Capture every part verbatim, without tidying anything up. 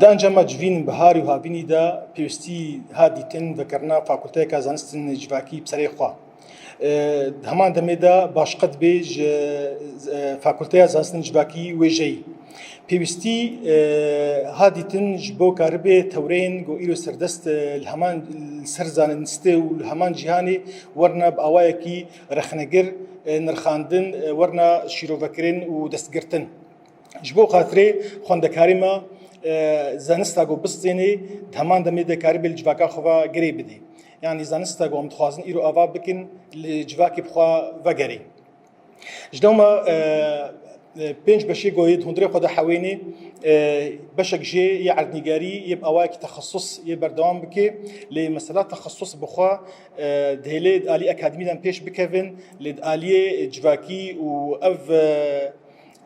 Di encama civîn, biharî û havînî de pêwîstî ha dîtin vekirina fakulteyeke zanistên civakî bi serê xwe. E, di heman demê de başqet bê ji, e, Fakulteya Zanistên Civakî wêjeyî. Pêwîstî, e, ha dîtin ji bo karibê tewreyên ku îro serdest, e, li heman li ser zanistê û li heman cîhanê werna bi awayekî rexnegir, e, nirxandin, e, werna şîrovekirin û destgirtin. Ji bo xatirê xwendekarê me, e, zanista ku bistênê, di heman demê de karibê li civaka xwe ve girê bidê. Yanî zanista ku em dixwazin îro ava bikin, li civakê bi xwe vegerê. Ji dewma, e, e, pênc beşê ku yê di hundirê xwe de hewênê, e, beşek jê yê erdnîgarî, yê bi awayekî texesus yê berdewam bike. Lê mesela texesus bi xwe, e, dihêlê di alî akademî de em pêş bikevin, lê di aliyê civakî û ev, e,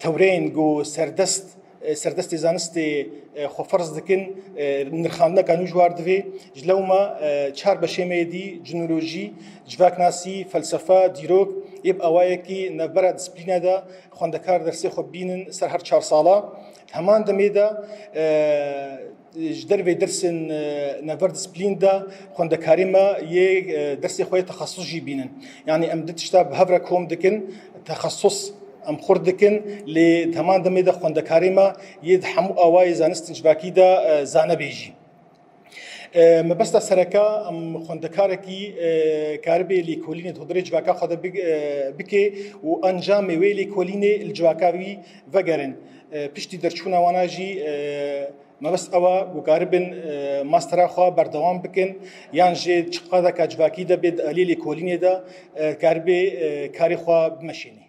tewreyên ku serdest, e, serdestê zanistê, e, xwe ferz dikin, e, nirxandineka nû ji war divê. Ji lewma, e, çar beşê me yê dî, cinolojî, civaknasî, felsefe, dîrok, yê bi awayekî navbera disiplîne de xwendekar dersê xwe bînin ser her çar sala. Heman demê de, e, ji dervê dersên, e, navber disiplîn de xwendekarê me yê, e, dersê xwe yê texesus jî bînin. Yanî em du tişta bi hev re kom dikin, texesus em xurt dikin, lê di heman demê de xwendekarê me yê di hemû awayê zanistên civakî de, e, zane bê jî. E, mebesta sereke, em xwendekarekî, e, karibê lêkolînê di hundirê civaka xwe de bi-, e, bike û encamê wê lêkolînê li civaka wî vegerin. E, piştî derçûna wana jî, e, mebest ew e ku karibin, e, mastera xwe berdewam bikin yan jî çi qadeke civakî de bê di aliyê lêkolînê de, e, karibê, e, karê xwe bimeşînê.